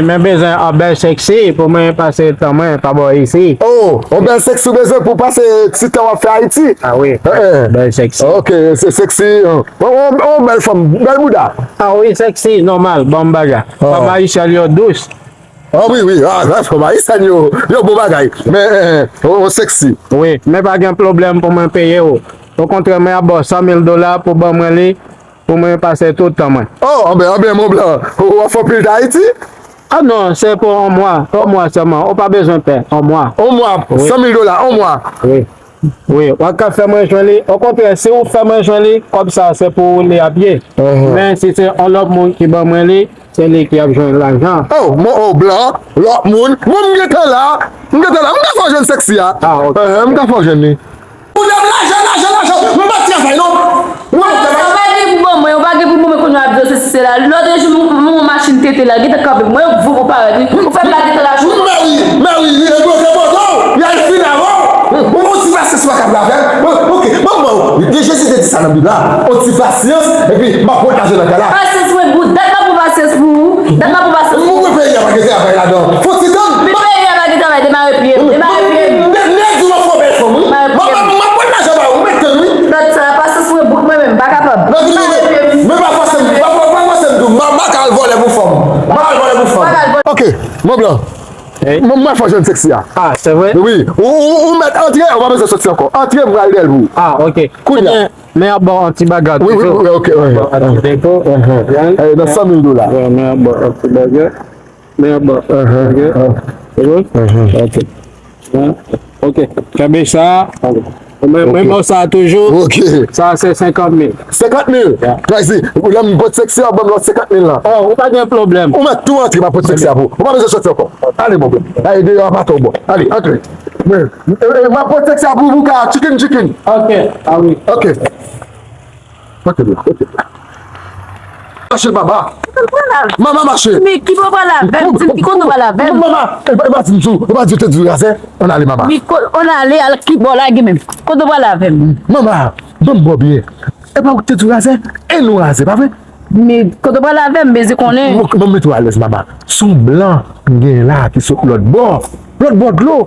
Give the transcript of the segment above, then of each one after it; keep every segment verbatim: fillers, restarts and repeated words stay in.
Mwen bezwen yon bèl sexy pou mwen pase tan mwen pa bò isi. Oh, yon bèl sexy ou bezwen pou pase ti tan w ap fè Ayiti? Ah wi, eh, eh, bèl sexy. Ok, se sexy. Yon, yon, yon bèl fanm, bèl bouda. Ah wi, sexy, nòmal, bon bagay. Oh. Fanm ayisyèn yo dous. Ah wi, wi, ah, fanm ayisyèn yo, yo bon bagay. Men, eh, eh, yon, yon sexy. Wi, men pa gen pwoblèm pou mwen peye w. Okontrè, mwen ap ba w san mil dola pou ban mwen li. Pou mwen pase tout tan mwen. Oh, anben, anben, mon blan. Ou ap fè anpil tan Ayiti? Ah non, se pou yon mwa. Yon mwa sèlman. Ou pa bezwen pè. Yon mwa. Yon mwa, wi. San mil dola, yon mwa. Wi. Wi, w ap ka fè mwen jwenn li. Okontrè, si w fè mwen jwenn li, kòb sa se pou ou li ap ye. Mhm. Men si se yon lòt moun ki ban mwen li, se li ki ap jwenn lajan. Oh, mon, oh, blan, lòt moun. Mwen, m gentan la. M gentan la. M ka fè w jwenn sexy a. Ah, ok. Eh, eh, m ka fè w jwenn li. Ou dam lajan, lajan, lajan. Mwen pa travay non. Mwen pa travay. Ou pa gen pou ban mwen, ou pa gen pou ban mwen kounye a ap di yo sesi sela. Lòt jou, m, m, m, machin tete la, gentan kanpe. Mwen, vou pou parèt, wi. Ou fè m lage tan la jou. Mè wi, mè wi, li repoze poto. Y al fin avè w. Ou, ou ti pasyans pa ka pran avè m. Ok, manman, Jezi te di sa nan Bib la. Ou ti pasyans, epi m ap pran lajan nan kay la. Pasyans mwen bout, dat m ap pran pasyans pou ou. Dat m ap pran pasyans pou ou. Mwen peyi a pa gen travay ladan. Fò ti tann. Men peyi a pa gen travay, demare pye m, demare pye m. Nè, nè di w ap fè yon bèl fanm, wi. Mwen, mwen, mwen pran lajan ba ou, mwen tann, wi. Lòt sa, pasyans mwen bout mwen menm, pa kapab. Nan vini, men pa fòse m, pa, pa, pa fòse m di w, m, m pa ka al vòlè pou fanm. M pa ka al vòlè pou fanm. Ok, mon blan. Mwen, mwen fò jwenn sexy a. Ah, se vre? Wi, ou, ou, ou mèt antre, ou pa bezwen soti ankò. Antre, m pral dèyè l pou ou. Ah, ok. Kounye a. Men ap ba w yon ti bagay toujou. Wi, wi, ok, wi. Ap ba w yon ti depo. Eh, nan san mil dola. Wi, men ap ba w yon ti bagay. Men ap ba w. Ok. Ok. Kenbe sa. Mwen, mwen ba w sa toujou. Ok. Sa se senkant mil. Senkant mil? Ya. Crazy. Ou lè m pot sexy a, ban m lòt senkant mil lan. Oh, ou pa gen pwoblèm. Ou mèt tou antre, m ap pot sexy a pou ou. Ou pa bezwen soti ankò. Ale, mon blan. Ale, deyò a pa twò bon. Ale, antre. Men, e, e, m ap pot sexy a pou ou, ka chicken, chicken. Ok. Ah wi. Ok. Mache, mache. Mache, mama. Mama, mache. Men ki bò pral avè m? Di m ki kote w pral avè m? Mama, e pa, e pa di m sou, e pa di w te di razè. Ann ale, mama. Men ko-, ann ale, al ki bò lage menm? Kote w pral avè m? Mama, ban m bò byen. E pa ou ki te di w razè? E nou razè, pa vre? Men kote w pral avè m, bezwen konnen. Mwen, mwen mete w alèz, mama. Se yon blan m genyen la ki sot lòt bò. Lòt bò dlo.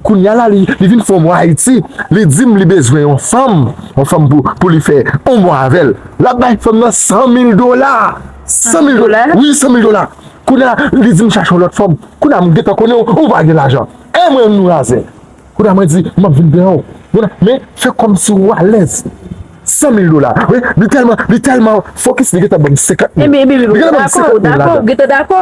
Kounye a la, li, li vin fè yon mwa Ayiti. Li di m li bezwen yon fanm, yon fanm pou, pou li fè yon mwa avè l. L ap bay fanm nan san mil dola. San mil dola? Wi, san mil dola. Kounye a, li di m chache yon lòt fanm. Kounye a, m gentan konnen w, ou pa gen lajan. E mwen, nou razè. Kounye a, mwen di, m ap vin dèyè w. Kounye a, men fè kòmsi w alèz. San mil dola. Wi, li tèlman, li tèlman fokis, li gentan ban m senkant mil. Ebyen, ebyen, li gentan ban m dakò, senkant mil dakò, ladan. Ou gentan dakò.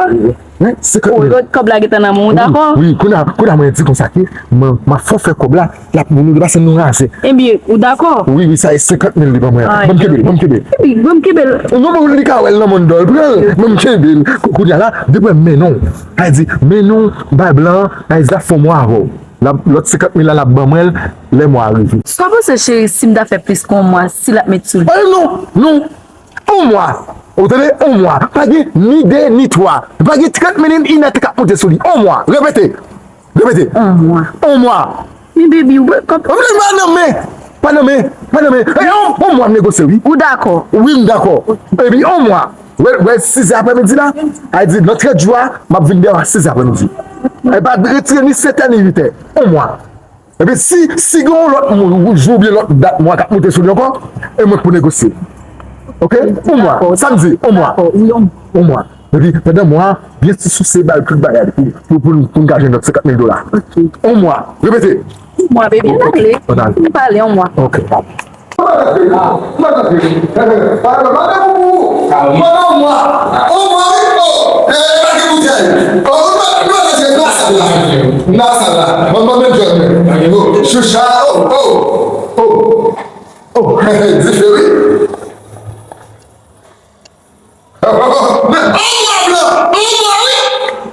Wi, senkant mil. Ou, lòt kòb la gentan nan men w, dakò? Wi, wi, kounye a, kounye a, mwen di konsa ke mwen, m ap fè w fè kòb la, l ap, nou, nou depase nou razè. Ebyen, ou dakò? Wi, wi, sa e senkant mil li ban mwen an. Ban m kenbe l, ban m kenbe l. Ebyen, ban m kenbe l. Non, men li ka wè l nan mòn dòl, pran l, ban m kenbe l. Kou-, kounye a la, depi w wè m mennen w, sa vle di, mennen w bay blan an, sa vle di l ap fè yon mwa avè w. L ap, lòt senkant mil la, l ap ban mwen l lè mwa a rive. Sa w panse, cheri, si m ta fè plis ke yon mwa, si l ap met sou li? Eh, non, non. Yon mwa. Ou tande? Yon mwa. Pa gen ni de, ni twa. Pa gen trant minit, inèdtan k ap monte sou li. Yon mwa. Repete. Repete. Yon mwa. Yon mwa. Men baby, ou pa, pa nan men. Pa nan men. Pa nan men. Eh, yon, yon mwa m negosye, wi. Ou dakò? Wi, m dakò. Epi yon mwa. Wè, wè, sizè aprèmidi la, sa vle di nan trant jou a, m ap vin dèyè w a sizè aprèmidi. E pa retire ni sèt è ni uit è. Yon mwa. Epi si, si gen yon lòt moun, jou oubyen lòt dat mwa k ap monte sou li ankò, e mwen k pou negosye. Ok? Yon mwa. Dakò. Sa m di, yon mwa. Dakò, wi, yon mwa. Yon mwa. Epi pandan mwa a, byen ti souse ba l tout bagay pou, pou, pou, pou n ka jwenn lòt senkant mil dola. Ok. Yon mwa. Repete. Yon mwa, baby. Ann ale. Ann ale. Ann pale, yon mwa. Ok. Choucha, oh, oh, oh, oh, dife wi. Yon mwa blan, yon mwa wi.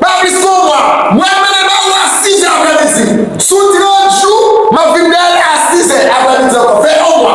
Pa plis ke yon mwa. Mwen mennen ba ou a sizè aprèmidi. Sou trant jou, m ap vin dèyè l a sizè aprèmidi ankò. Fè yon mwa.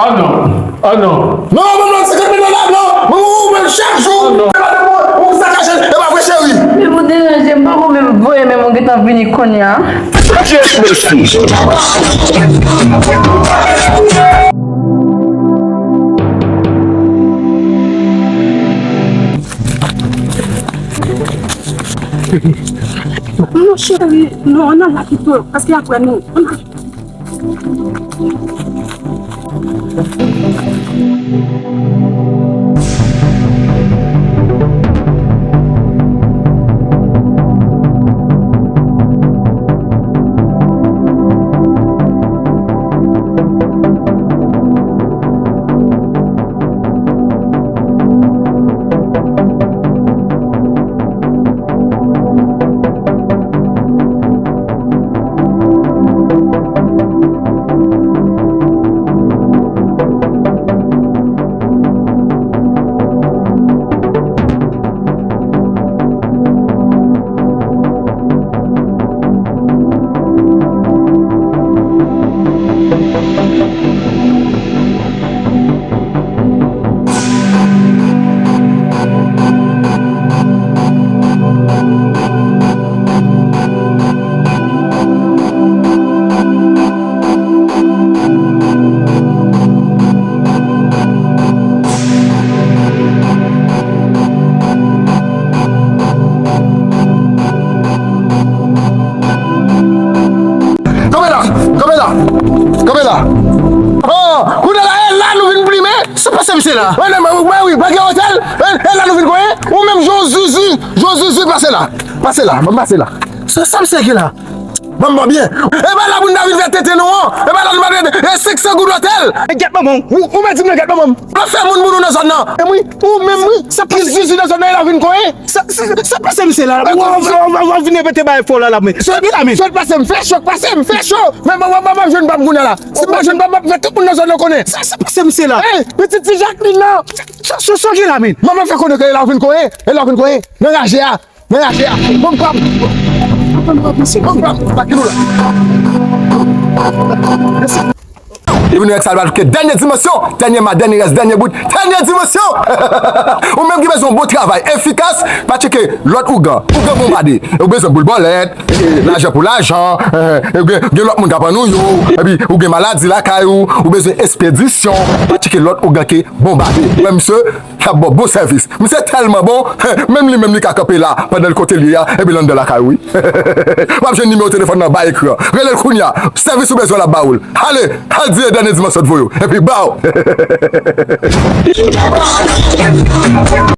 Oh non, oh non. Non, non, non, senkant mil dola, non. Ou, ou, ou, men chak jou, ou fè pa de mwen, ou sa kache, e pa vre, cheri. Men ou deranje m, poko menm voye, men ou gentan vini kounye a. Non, cheri, non, ann al la pito, paske apre nou. Kanpe la! Kanpe la! Kanpe la! Oh! Kounye a la, e la nou vin plimen! Sa pase misye la? Mwen, mwen, mwen, wi, pa gen otèl. E, e la nou vin konyen. Ou menm, Jon Zuzu, Jon Zuzu, pase la. Pase la, ban m pase la. Sa, sa misye gen la? Ban m, ban m byen. E pa la pou n ta vin fè tenten nou an. E pa la nou va fè e senk san goud otèl. E gèt manman w. Ou, ou mèt di m nan gèt manman m. L ap fè moun moun ou nan zòn nan. E wi, ou menm wi. Sa pase? Zuzu nan zòn nan, e la vin konyen. Sa, sa, sa pase misye la? W ap vin repete bagay fò la, la, men. Sa ki la, men? Chòk pase m, fè chòk pase m, fè cho. Men mwen, mwen, mwen, mwen jwenn pa m kounye a la. Si m pa jwenn pa m, m ap fè tout moun nan zòn nan konnen. Sa, sa pase misye la? Ey, pitit ti Jacqueline nan. Sa, sa, sa ki la, men? Manman fè konnen ke e la vin konyen, e la vin konyen. Nan raje a, nan raje a. Bon, pam. Bon, pam, pa ki nou la. Epi nou, sa, ke dènye dimansyon, dènye ma, dènye rès, dènye bout, dènye dimansyon. Ou menm ki bezwen yon bon travay efikas, pa tcheke lòt ougan. Ougan bonbade. Ou bezwen boul bòlèt, lajan pou lajan, eh, eh, gen, gen lòt moun k ap annuiye w, epi ou gen maladi lakay ou, ou bezwen espedisyon, pa tcheke lòt ougan ke bonbade. Wè misye, l ap ba w bon sèvis. Misye tèlman bon, menm li menm li ka kanpe la, pandan l kote l ye a, epi l anndan lakay ou, wi. W ap jwenn nimewo telefòn nan anba ekran. Rele l kounye a. Sèvis ou bezwen l ap ba ou l. Ale, al di e dènye dimansyon t voye w. Epi ba w.